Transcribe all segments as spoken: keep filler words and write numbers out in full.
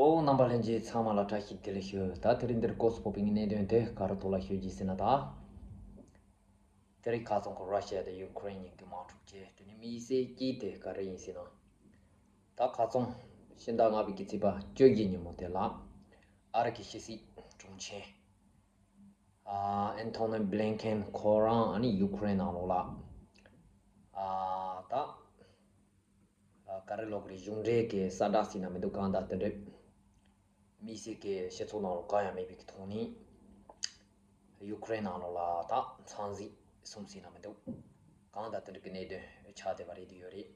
ཨོ། རྣམ་པ་ལྷན་རྒྱས་ཚང་མ་ལ་བཀྲ་ཤིས་བདེ་ལེགས་ཞུ། ད་དེ་རིང་འདིར་སྐོར་སུ་ཕོག་པའི་གནད་དོན་དེ་ག་རེ་ཐོག་ལ་ཞུ་རྒྱུ་ཟེར་ན། ད་དེ་རིང་ཁ་སང་གི་ར་ཤི་ཡ་དང་ཡུ་ཀེ་རེན་གཉིས་ཀྱི་དམག་འཁྲུག་བྱས་དེ་ནི་དམིགས་བསལ་གྱིས་དེ་ག་རེ་ཡིན་ཟེར་ན། ད་ཁ་སང་ཕྱི་ཟླ་ལྔ་པའི་གི་ཚེས་པ་བཅུ་བཞི་ཉིན་མོ་དེ་ལ་ཨ་རི་གི་ཕྱི་སྲིད་དྲུང་ཆེ་ཨ་ཨན་ཐོ་ནི་བྷི་ལིན་ཀེན་ཁོ་རང་ཨ་ནི་ཡུ་ཀེ་རེན་ནང་ལོགས་ལ་ཨ་ད་ཨ་ག་རེ་ལབ་དགོས་རེད། གཞུང་འབྲེལ་གྱི་གསལ་བསྒྲགས་ཟེར་ན་མི་འདུག། གང་ལྟར་དེ་འདྲ་དམིགས་བསལ་གྱི་སྤྱི་ཚོགས་ནང་ལོགས་གང་ཡང་མེད་པའི་གི་ཐོག་ནས་ཡུ་ཀེ་རེན་ནང་ལོགས་ལ་ད་མཚམས་འཛིན་གསུམ་ཟེར་ན་མི་འདུག། གང་ལྟར་དེ་འདྲ་གི་གནད་དོན་ཆགས་བསྡད་པ་རེད་དེ་ཡོད་རེད།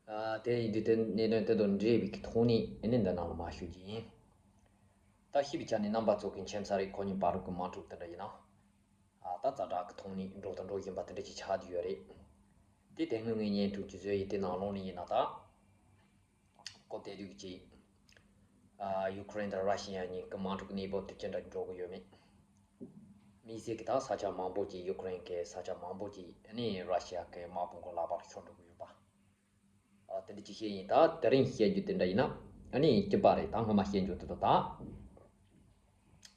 ཨ་དེ་ཡིན་དུས་དེ་གནད་དོན་དེ་དང་འབྲེལ་བའི་གི་ཐོག་ནས་ཨ་ནི་འདི་ནང་ལ་མར་ཞུ་རྒྱུ་ཡིན། ད་ཤེས་པའི་ཆ་ནས་རྣམ་པ་ཚོ་གི་མཁྱེན་གསལ་རེད། ཁོ་གཉིས་བར་གི་དམག་འཁྲུག་དེ་འདྲ་ཡིན་ན། ཨ་ད་ཛ་དྲག་གི་ཐོག་ནས་འགྲོ་དང་འགྲོ་བཞིན་པ་དེ་འདྲ་ཅིག་ཆགས་བསྡད་ཡོད་རེད། དེ་དེ་སྔོན་ངས་བརྙན་ཐུང་ཅིག་བཟོས་ཡིན། དེ་ནང་ལོགས་ནས་ཡིན་ན་ད་སྐོར་དེ་དུས་ཀྱི་ཨ་ཡུ་ཀེ་རེན་དང་ར་ཤི་ཡ་གཉིས་ཀྱི་དམག་འཁྲུག་གནས་བབ་དེ་ཅི་འདྲ་འགྲོ་གི་ཡོད་མེད། དམིགས་བསལ་གྱི་ད་ས་ཆ་མང་པོ་ཅིག་ཡུ་ཀེ་རེན་གྱི་ས་ཆ་མང་པོ་ཅིག་ནི་ར་ཤི་ཡ་གི་དམག་དཔུང་གི་ལག་པར་ཤོར་འགྲོ་གི་ཡོད་པ། ཨ་དེ་འདྲ་ཅིག་བཤད་ཡིན། ད་དེ་རིང་བཤད་རྒྱུ་དེ་འདྲ་ཡིན་ན་ཨ་ནི་གཅིག་པ་རེད། ད་སྔོན་མ་བཤད་རྒྱུ་དེ་དང་ད་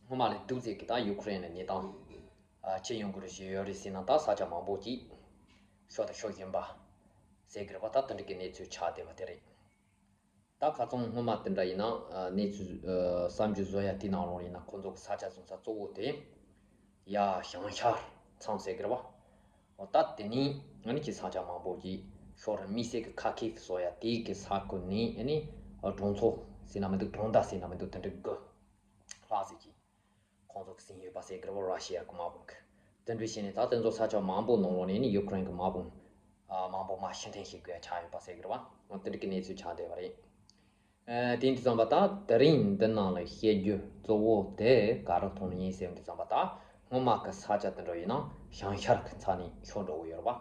སྔོན་མ་ལས་སྡུག་ཙམ་གྱི་ད་ཡུ་ཀེ་རེན་ལ་གནས་སྟངས་ཨ་ཅི་ཡོང་གི་རེད་ཞེས་ཡོད་རེད་ཟེར་ན། ད་ས་ཆ་མང་པོ་ཅིག་ཤོར་དང་ཤོར་བཞིན་པ་ཟེར་གི་རེད་པ། ད་དེ་འདྲ་གི་གནས་ཚུལ་ཆགས་བསྡད་པ་དེ་རེད། ད་ཁ་སང་སྔོན་མ་དེ་འདྲ་ཡིན་ན་ཨ་གནས་ཚུལ་ཨ་བསམ་ཚུལ་བཟོ་ཡ་དེ་ནང་ལོགས་ཡིན་ན་ཁོང་ཚོ་གི་ས་ཆ་བཟུང་ས་གཙོ་བོ་དེ་ཡ་བྱང་ཤར་མཚམས་ཟེར་གི་རེད་པ། འོ་ད་དེ་ནི་ང་ནི་ཅི་ས་ཆ་མང་པོ་ཅིག་ཤོར། དམིགས་བསལ་གྱི་ཁ་ཁེབ་བཟོ་ཡ་དེ་གི་ས་ཁུལ་ནི་ཨ་ནི་གྲོང་ཚོ་ཟེར་ན་མི་འདུག། གྲོང་རྡལ་ཟེར་ན་མི་འདུག། དེ་འདྲ་དགུ་ལྷག་ཙམ་ཅིག་ཁོང་ཚོ་གི་ཟིན་ཡོད་པ་ཟེར་གི་རེད་པ། ར་ཤི་ཡ་གི་དམག་དཔུང་གི། དེ་འདྲ་བྱས་ནས་ད་དེ་ཚོ་ས་ཆ་མང་པོ་ནང་ལོགས་ནས་ནི་ཡུ་ཀེ་རེན་གི་དམག་དཔུང་ཨ་མང་པོ་མར་ཕྱིར་འཐེན་བྱེད་དགོས་ཡ་ཆགས་ཡོད་པ་ཟེར་གི་རེད་པ། འོ་དེ་འདྲ་གི་གནས་ཚུལ་ཆགས་བསྡད་པ་རེད། ཨ་དེ་འདྲ་ཙམ་པ་ད་དེ་རིང་འདི་ནང་ལ་བཤད་རྒྱུ་གཙོ་བོ་དེ་ག་རེ་ཐོག་ནས་ཡིན་ཟེར་བ་འདྲ་ཙམ་པ། ད་སྔོན་མ་གི་ས་ཆ་དེ་འདྲ་ཡིན་ན་བྱང་ཤར་གི་ས་ནས་ཤོར་འགྲོ་གི་ཡོད་རེད་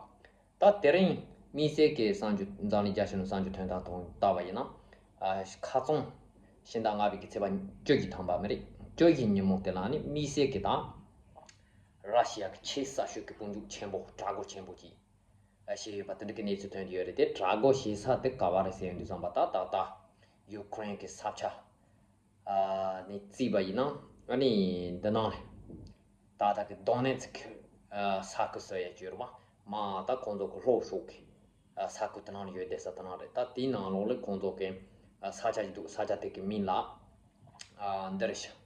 པ། ད་དེ་རིང་དམིགས་བསལ་གྱི་གསར་འགྱུར་འཛམ་གླིང་རྒྱ་ཆེ་ནང་གསར་འགྱུར་ཐོན་སྟངས་ཐོག་ལྟ་བ་ཡིན་ན། ཨ་ཁ་སང་ཕྱི་ཟླ་ལྔ་པའི་གི་ཚེས་པ་བཅུ་བཞི་ཐམ་པ་མི་རེད། བཅུ་བཞི་ཉིན་མོ་དེ་ལ་ནི་དམིགས་བསལ་གྱི་ད་ར་ཤི་ཡ་གི་ཆེས་ས་ཤོས་ཀྱི་དཔུང་འཇུག་ཆེན་པོ་དྲག་རྒོལ་ཆེན་པོ་ཅིག་བྱས་ཡོད་པ་དེ་འདྲ་གི་གནས་ཚུལ་ཐོན་གྱི་ཡོད་རེད། དེ་དྲག་རྒོལ་བྱེད་ས་དེ་ག་བ་རེད་ཟེར་ཡོང་དུས་ཙམ་པ། ད་ད་ལྟ་ཡུ་ཀེ་རེན་གྱི་ས་ཆ་ཨ་ནས་བརྩིས་པ་ཡིན་ན་ཨ་ནི་འདི་ནང་ད་ལྟ་གི་དོ་ནེ་ཚི་ཁི་ཨ་ས་ཁུལ་ཟེར་ཡ་ཅིག་ཡོད་རེད་པ། མ་ད་ཁོང་ཚོ་གི་ལྷོ་ཕྱོགས་ཀྱི་ཨ་ས་ཁུལ་དེ་ནང་ལ་ཡོད་བསྡད་ས་དེ་ནང་རེད། ད་དེའི་ནང་ལོགས་ལ་ཁོང་ཚོ་གི་ཨ་ས་ཆ་ཞིག་འདུག། ས་ཆ་དེ་གི་མིང་ལ་ཨ་འདི་རེད་ཤག།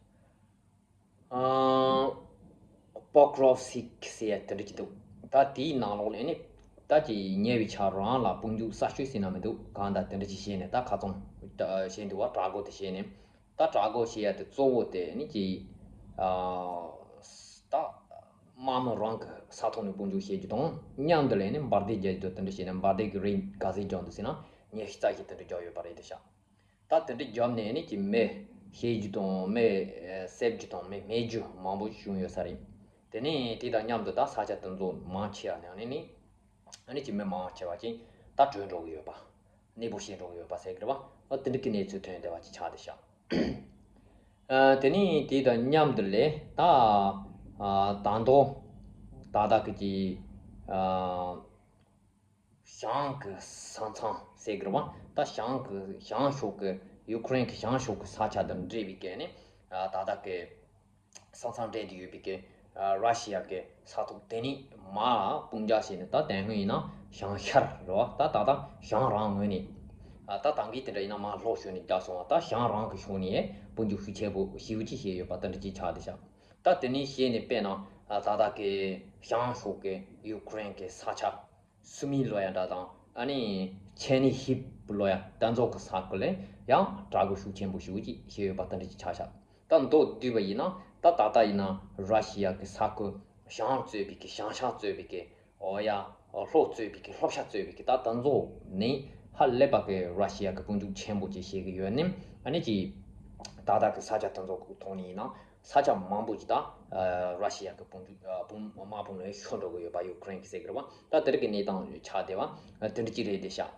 ཨ་པོག་རོབ་སི་ཀི་ཟེར་ཡ་དེ་འདྲ་ཅིག་འདུག། ད་དེའི་ནང་ལོགས་ལ་ནི་ད་ཅིག་ཉེ་བའི་ཆར་རང་ལ་དཔུང་འཇུག་གསར་ཤོས་ཟེར་ན་མི་འདུག། གང་ལྟར་དེ་འདྲ་ཅིག་བྱས་ནས་ད་ཁ་སང་ད་བྱས་འདུག་པ། དྲག་རྒོལ་དེ་བྱས་ནས། ད་དྲག་རྒོལ་བྱེད་ཡ་དེ་གཙོ་བོ་དེ་ནི་ཅིག་ཨ་ད་དམག་མི་རང་གི་ས་ཐོག་ནས་དཔུང་འཇུག་བྱེད་རྒྱུ་དང་མཉམ་དུ་ལ་ནི་འབར་མདེལ་རྒྱག་རྒྱུ་དེ་འདྲ་བྱས་ནས། འབར་མདེལ་གྱི་རིགས་ག་ཚོད་བརྒྱབ་འདུག་ཟེར་ན་ཉི་ཤུ་རྩ་བཞི་དེ་འདྲ་བརྒྱབ་ཡོད་པ་རེད་དེ་ཤག། ད་དེ་འདྲ་བརྒྱབ་ནས་ནི་ཅིག་མི་ཤི་རྒྱུ་དང་མི་ཨ་བསད་རྒྱུ་དང་མི་རྨས་རྒྱུ་མང་པོ་བྱུང་ཡོད་ས་རེད། དེ་ནས་དེ་དང་མཉམ་དུ་ད་ས་ཆ་དེ་ཚོ་མང་ཆེ་བ་ནང་ནས་ནི་ཨ་ནི་ཅིག་མི་མང་ཆེ་བ་ཅིག་ད་བྲོས་འགྲོ་གི་ཡོད་པ། གནས་སྤོ་བྱས་འགྲོ་གི་ཡོད་པ་ཟེར་གི་རེད་པ། ཨ་དེ་འདྲ་གི་གནས་ཚུལ་ཐོན་བསྡད་པ་ཅིག་ཆགས་བསྡད་ཤག། ཨ་དེ་ནས་དེ་དང་མཉམ་དུ་ལས་ད་ཨ་ད་དུང་ད་ལྟ་གི་ཅིག་ཨ་བྱང་གི་ས་མཚམས་ཟེར་གི་རེད་པ། ད་བྱང་གི་བྱང་ཕྱོགས་ཀྱི་ཡུ་ཀེ་རེན་གྱི་བྱང་ཕྱོགས་ཀྱི་ས་ཆ་དང་འབྲེལ་བའི་གི་ནི་ཨ་ད་ལྟ་གི་ས་མཚམས་འབྲེལ་དུ་ཡོད་པའི་གི་ཨ་ར་ཤི་ཡ་གི་ས་ཐོག་དེ་ནས་མར་དཔུང་འཇགས་བྱས་ནས། ད་དེ་སྔོན་ཡིན་ན་བྱང་ཤར་རེད་པ། ད་ད་ལྟ་བྱང་རང་ངོས་ནས་ཨ་ད་ད་གིན་དེ་འདྲ་ཡིན་ན་མར་ལྷོ་ཕྱོགས་ནས་རྒྱག་སོང་བ། ད་བྱང་རང་གི་ཕྱོགས་ནས་དཔུང་འཇུག་ཤུགས་ཆེན་པོ་ཞེ་པོ་ཅིག་བྱས་ཡོད་པ་དེ་འདྲ་ཅིག་ཆགས་བསྡད་ཤག། ད་དེ་ནས་བྱས་ནས་དཔེར་ན་ཨ་ད་ལྟ་གི་བྱང་ཕྱོགས་ཀྱི་ཡུ་ཀེ་རེན་གྱི་ས་ཆ་སུ་མི་ལབ་ཡ་འདྲ་དང་ཨ་ནི་ཆེ་ནི་ཧིབ་ལབ་ཡ་དེ་ཚོ་གི་ས་ཁུལ་ལ་ཡང་དྲག་རྒོལ་ཤུགས་ཆེན་པོ་ཞེ་པོ་ཅིག་བྱས་ཡོད་པ་དེ་འདྲ་ཅིག་ཆགས་ཤག། ད་མདོར་བསྡུས་པ་ཡིན་ན་ད་ད་ལྟ་ཡིན་ན་ར་ཤི་ཡ་གི་ས་ཁུལ་བྱང་གཙོས་པའི་གི་བྱང་ཤར་གཙོས་པའི་གི་འོ་ཡ་ལྷོ་གཙོས་པའི་གི་ལྷོ་ཤར་གཙོས་པའི་གི་ད་དེ་ཚོ་ནི་ཧ་ལས་པ་གི་ར་ཤི་ཡ་གི་དཔུང་འཇུག་ཆེན་པོ་ཅིག་བྱེད་གི་ཡོད་ནི། ཨ་ནི་ཅིག་ད་ལྟ་གི་ས་ཆ་དེ་ཚོ་གི་ཐོག་ནས་ཡིན་ན། ས་ཆ་མང་པོ་ཅིག་ད་ཨ་ར་ཤི་ཡ་གི་དཔུང་འཇུག་ཨ་དཔུང་དམག་དཔུང་ལ་ཤོར་འགྲོ་གི་ཡོད་པ་ཡུ་ཀེ་རེན་གྱི་ཟེར་གི་རེད་པ། ད་དེ་རིགས་ཀྱི་གནས་སྟངས་ཆགས་བསྡད་པ་ཨ་དེ་འདྲ་ཅིག་རེད་བསྡད་ཤག།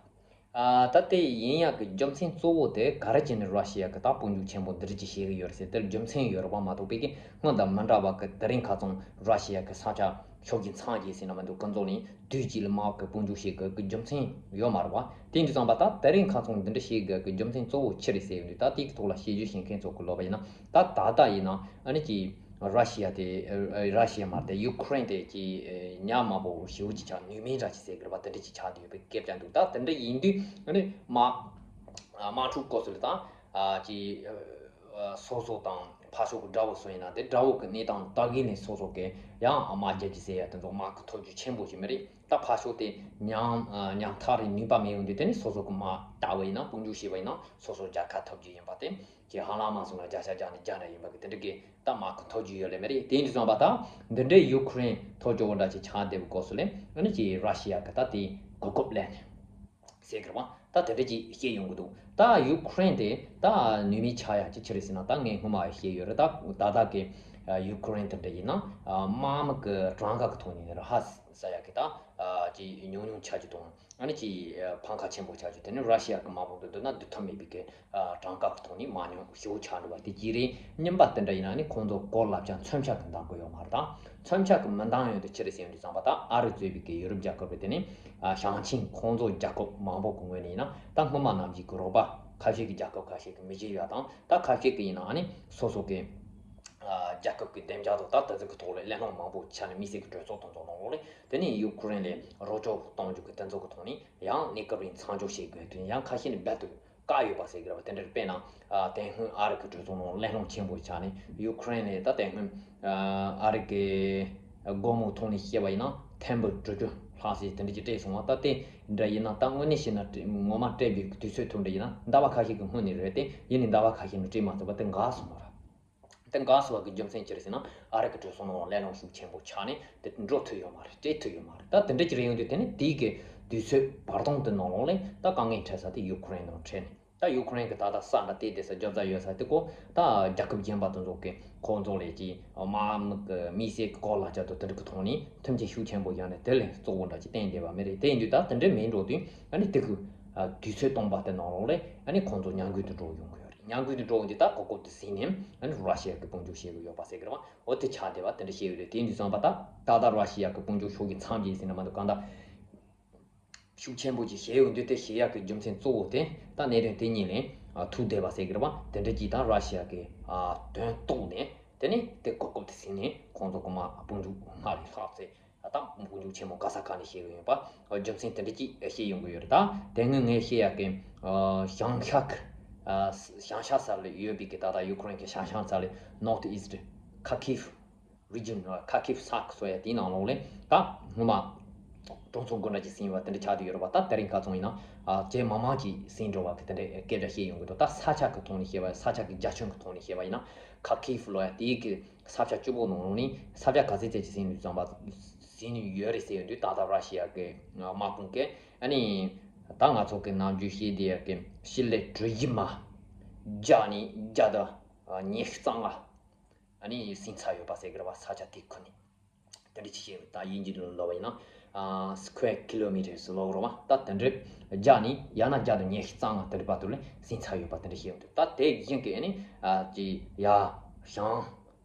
ཨ་ད་དེ་ཡིན་ཡག་གི་རྒྱུ་མཚན་གཙོ་བོ་དེ་ག་རེ་བྱས་ནས་ར་ཤི་ཡ་གི་ད་དཔུང་འཇུག་ཆེན་པོ་འདི་རིགས་ཀྱིས་བྱེད་གི་ཡོད་རེད་ཟེར། དེར་རྒྱུ་མཚན་ཡོད་རེད་པ། མ་གཏོགས་པའི་གི་སྔོན་དང་མི་འདྲ་བ་གི་དེ་རིང་ཁ་སང་ར་ཤི་ཡ་གི་ས་ཆ་ཤོག་གི་མཚམས་བརྒྱད་ཟེར་ན་མི་འདུག་ཀུན་རྫོབ་ནས་དུས་གཅིག་ལ་དམག་གི་དཔུང་འཇུག་བྱེད་དགོས་གི་རྒྱུ་མཚན་ཡོད་མ་རེད་པ། དེ་འདྲ་ཙང་པ་ད་དེ་རིང་ཁ་སང་འདི་འདྲ་བྱེད་དགོས་གི་རྒྱུ་མཚན་གཙོ་བོ་ཅི་རེད་ཟེར་ཡོད་དུས། ད་དེ་གི་ཐོག་ལ་དཔྱད་བརྗོད་བྱེད་མཁན་ཚོ་གི་ལབ་པ་ཡིན་ན། ད་ད་ལྟ་ཡིན་ན་ཨ་ནི་ཀྱི་ར་ཤི་ཡ་དེ་ཨ་ར་ཤི་ཡ་མ་རེད་དེ་ཡུ་ཁུ་རེན་དེ་ཀྱི་ཉག་དམར་པོ་ཞེ་པོ་ཅིག་ཆགས། ནུས་མེད་འདྲ་ཅིག་ཟེར་གི་རེད་པ། དེ་འདྲ་ཅིག་ཆགས་བསྡད་ཡོད་པའི་སྐད་ཆ་འདུག་ད་དེ་འདྲ་ཡིན་དུས་ཨ་ནི་དམག་དམག་འཁྲུག་སྐབས་སུ་ལ་ད་ཀྱི་སོ་སོ་དང་ཕར་ཕྱོགས་ཀྱི་དགྲ་བོ་སུ་ཡིན་ན་དེ་དགྲ་བོ་གི་གནས་སྟངས་ལྟ་གི་ནས་སོ་སོ་གི་ཡང་དམག་རྒྱག་གི་ཟེར་ཡ་དེ་ཚོ་དམག་གི་ཐོབ་རྒྱུ་ཆེན་པོ་ཞིག་མི་རེད། ད་ཕར་ཕྱོགས་དེ་ཉག་ཉག་ཐག་རིང་ནུས་པ་མེད་ཡོང་དུས་དེ་ནི་སོ་སོ་གི་དམག་ལྟ་བ་ཡིན་ན་དཔུང་འཇུག་བྱས་པ་ཡིན་ན་སོ་སོ་རྒྱལ་ཁ་ཐོབ་རྒྱུ་ཡིན་པ་དེ་ཀྱི་ཧ་ལམ་མ་སོང་ན་བརྒྱ་ཆ་བརྒྱ་ནས་བརྒྱ་འདྲ་ཡིན་པ་གི་དེ་འདྲ་གི་ད་དམག་གི་ཐོབ་རྒྱུ་ཡོད་ལེ་མི་རེད། དེ་ཡིན་དུས་ཙང་པ་ད་འདི་འདྲའི་ཡུ་ཁུ་རེན་ཐོབ་སྐྱོ་བོ་འདྲ་ཅིག་ཆགས་བསྡད་པའི་སྐབས་སུ་ལས་ཨ་ནི་ཀྱི་ར་ཤི་ཡ་གི་ད་དེ་གོ་སྐབས་ལེན་ཟེར་གི་རེད་པ། ད་དེ་འདྲ་ཅིག་བཤད་ཡོང་གི་འདུག་ད་ཡུ་ཁུ་རེན་དེ་ད་ནུས་མེད་ཆགས་ཡག་ཅིག་ཅི་རེད་ཟེར་ན། ད་ངས་སྔོན་མ་བཤད་ཡོད་རེད། ད་ད་ལྟ་གི་ཡུ་ཁུ་རེན་དེ་འདྲ་ཡིན་ན་དམག་མི་གི་གྲངས་ཀ་གི་ཐོག་ནས་ར་ཧ་ས་ཡ་གི་ད་ཅིག་ཉུང་ཉུང་ཆགས་ཀྱི་འདུག་ཨ་ནི་ཅིག་ཕམ་ཁ་ཆེན་པོ་ཆགས་རྒྱུ་དེ་ནི་ར་ཤི་ཡ་གི་དམག་དཔུང་དང་བསྡུར་ན་བསྡུར་ཐབས་མེད་པའི་གི་གྲངས་ཀ་གི་ཐོག་ནས་མང་ཉུང་ཞེ་པོ་ཆགས་འགྲོ་བ་དེ་གཅིག་རེད། གཉིས་པ་དེ་འདྲ་ཡིན་ན་ནི་ཁོང་ཚོ་གོ་ལབ་ཀྱང་མཚོན་ཆ་གི་འདང་གི་ཡོད་མ་རེད། ད་མཚོན་ཆ་གི་མི་འདང་ཡོང་དུས་ཅི་རེད་ཟེར་ཡོང་དུས་ཙང་པ་ད་ཨ་རི་གཙོས་པའི་གི་ཡུ་རོབ་རྒྱལ་ཁབ་རེད། དེ་ནི་ཞིང་ཆེན་ཁོང་ཚོ་རྒྱལ་ཁབ་མང་པོ་གི་ངོས་ནས་ཡིན་ན་ད་སྔོན་མ་ནང་བཞིན་གི་རོགས་པ་ཁ་ཤས་ཀྱི་རྒྱལ་ཁབ་ཁ་ཤས་ཀྱི་མི་བྱེད་ཡ་དང་། ད་ཁ་ཤས་ཀྱི་ཡིན་ན་ནི་སོ་སོ་གི་རྒྱལ་ཁབ་ཀྱི་བདེ་འཇགས་དང་ད་དེ་ཚོ་གི་ཐོག་ལ་གླེང་སློང་མང་པོ་ཆགས་ནས་མི་སེར་གྱི་གྲོས་ཚོགས་དང་ཚོགས་ནང་ལོགས་ལས། དེ་ནས་ཡུ་ཁུ་རེན་ལ་རོགས་སྐྱོར་གཏོང་རྒྱུ་གི་དེ་ཚོ་གི་ཐོག་ནས་ཡང་གནས་སྐབས་རིང་མཚམས་འཇོག་བྱེད་དགོས་དུས་ཡང་ཁ་ཤས་ནས་རྦད་དེ་བཀག་ཡོད་པ་ཟེར་གི་རེད་པ། དེ་འདྲར་དཔེར་ན་དེ་སྔོན་ཨ་རི་གི་གྲོས་ཚོགས་ནང་གླེང་སློང་ཆེན་པོ་ཆགས་ནས་ཡུ་ཁུ་རེན་ལ་ད་དེ་སྔོན་ཨ་རི་གི་སྒོར་མོ་ཐོག་ནས་བཤད་པ་ཡིན་ན་ཐེར་འབུམ་དྲུག་ཅུ་ལྷག་ཙམ་དེ་འདྲ་ཅིག་སྤྲད་སོང་བ། ད་དེ་འདྲ་ཡིན་ན་ད་དངོས་གནས་བཤད་ན་སྤྲད་ངོ་མ་སྤྲད་རྒྱུའི་དུས་ཚོད་ཐུང་འདྲ་ཡིན་ན་ཟླ་བ་ཁ་ཤས་ཀྱི་སྔོན་ནས་རེད་དེ། ཡིན་ནའི་ཟླ་བ་ཁ་ཤས་ནས་སྤྲད་མ་ཐུབ་པ་དེ་འགག་སོང་བ་རེད། དེ་འགག་སོང་བ་གི་རྒྱུ་མཚན་ཅི་རེད་ཟེར་ན་ཨ་རི་གི་གྲོས་ཚོགས་ནང་གླེང་སློང་ཤུགས་ཆེན་པོ་ཆགས་ནས་དེ་འགྲོ་ཐུབ་ཡོད་མ་རེད། སྤྲད་ཐུབ་ཡོད་མ་རེད། ད་དེ་འདྲ་ཅིག་རེད་ཡོང་དུས་དེ་ནི་དེའི་གི་དུས་ཚོད་བར་སྟོང་དེ་ནང་ལོགས་ལས་ད་དཀའ་ངལ་འཕྲད་ས་དེ་ཡུ་ཁུ་རེན་དང་འཕྲད་ནས། ད་ཡུ་ཁུ་རེན་གི་ད་ལྟ་ས་འདྲ་དེ་དེ་ས་རྒྱབ་རྩ་ཡོད་ས་དེ་ཀོ་ད་རྒྱལ་ཁབ་གཞན་པ་དེ་ཚོ་གི་ཁོང་ཚོ་ལས་ཀྱི་དམག་མི་གི་མི་སེར་གི་སྐོར་ལ་བྱ་དོ་དེ་འདྲ་གི་ཐོག་ནས་མཐུན་རྐྱེན་ཤུགས་ཆེན་པོ་བཞག་ནས་དེ་ལས་གཙོ་བོ་འདྲ་ཅིག་བསྟན་བསྡད་པ་མི་རེད། དེ་ཡིན་དུས་ད་དེ་འདྲ་མིན་འགྲོ་དུས་ཨ་ནི་དེ་གི་དུས་ཚོད་སྟོང་པ་དེ་ནང་ལོགས་ལས་ཨ་ནི་ཁོང་ཚོ་ཉམས་རྒུད་དུ་འགྲོ་ཡོང་གི་ཡོད་རེད། ཉམས་རྒུད་དུ་འགྲོ་འོང་དུས་ད་གོ་སྐབས་དེ་ཟིན་ནས་ཨ་ནི་ར་ཤི་ཡ་གི་དཔུང་འཇུག་བྱེད་གི་ཡོད་པ་ཟེར་གི་རེད་བ། འོ་དེ་ཆགས་བསྡད་པ་དེ་འདྲ་བཤད་ཡོད་རེད། དེ་ཡིན་དུས་ཙང་པ་ད་ད་ལྟ་ར་ཤི་ཡ་གི་དཔུང་འཇུག་ཤོག་གི་མཚམས་བརྒྱད་ཟིན་ན་མ་གཏོགས་གང་ལྟར་ཤུགས་ཆེན་པོ་ཅིག་བྱེད་ཡོང་དུས་དེ་བྱེད་ཡག་གི་རྒྱུ་མཚན་གཙོ་བོ་དེ་ད་གནད་དོན་དེ་གཉིས་ལས་ཐུག་བསྡད་པ་ཟེར་གི་རེད་བ། དེ་འདྲ་ཅིག་ད་ར་ཤི་ཡ་གི་དོན་རྟོགས་ནས་དེ་ནས་དེ་གོ་སྐབས་དེ་ཟིན་ནས་ཁོང་ཚོ་གོ་མ་དཔུང་འཇུག་སྔར་ལས་ལྷག་ཚེ། ད་དཔུང་འཇུག་ཆེན་མོ་ག་ས་ག་ནས་བྱེད་གི་ཡོད་པ་རྒྱུ་མཚན་དེ་འདྲ་ཅིག་བཤད་ཡོང་གི་ཡོད་རེད། ད་དེ་སྔོན་ངས་བཤད་ཡག་གི་བྱང་ཤར་གི་བྱང་ཤར་ས་ལ་ཡོད་པའི་གི་ད་ལྟ་ཡུ་ཁུ་རེན་གི་བྱང་ཤར་ས་ལ་North East Kharkiv region Kharkiv ས་ཁུལ་སོགས་ཡ་དེའི་ནང་ལོགས་ལས་ད་སྔོན་མ་གྲོང་ཚོ་དགུ་འདྲ་ཅིག་ཟིན་ཡོད་པ་དེ་འདྲ་ཆགས་བསྡད་ཡོད་རེད་པ། ད་དེ་རིང་ཁ་སང་ཡིན་ན་ཇེ་མང་མང་ཅིག་ཟིན་འགྲོ་བ་གི་དེ་འདྲ་སྐད་ཆ་བཤད་ཡོང་གི་འདུག་ད་ས་ཆ་གི་ཐོག་ནས་བཤད་པ་ས་ཆ་གི་རྒྱ་ཁྱོན་གི་ཐོག་ནས་བཤད་པ་ཡིན་ན་Kharkiv ལོ་ཡ་དེའི་གི་ས་ཆ་བཅུ་པོ་ནང་ལོགས་ནས་ས་ཆ་ག་ཚད་ཚད་ཅིག་ཟིན་ཡོད་ཙམ་པ་ཟིན་ཡོད་རེད་ཟེར་ཡོང་དུས་ད་ལྟ་ར་ཤི་ཡ་གི་དམག་དཔུང་གིས་ཨ་ནི་ད་ང་ཚོ་གི་ནམ་རྒྱུན་བཤད་བསྡད་ཡག་གི་སྤྱི་ལེ་གྲུ་བཞི་མ་བརྒྱ་ནས་བརྒྱ་དང་ཉི་ཤུ་རྩ་ལྔ་ཨ་ནི་ཟིན་ཚར་ཡོད་པ་ཟེར་གི་རེད་བ། ས་ཆ་དེ་ཁུལ་ནས་དེ་འདྲ་ཅིག་བཤད་ཡོད། ད་དབྱིན་ཇིའི་ལུགས་ལབ་པ་ཡིན་ན་square kilometers ལབ་རེད་བ། ད་དེ་འདྲ་བརྒྱ་ནས་ཡང་ན་བརྒྱ་དང་ཉི་ཤུ་རྩ་ལྔ་དེ་འདྲ་བར་དུ་ལ་ཟིན་ཚར་ཡོད་པ་དེ་འདྲ་བཤད་ཡོད་འདུག་ད་དེ་བཞིན་གི་ཨ་ནི་ཅི་ཡ་ཞང་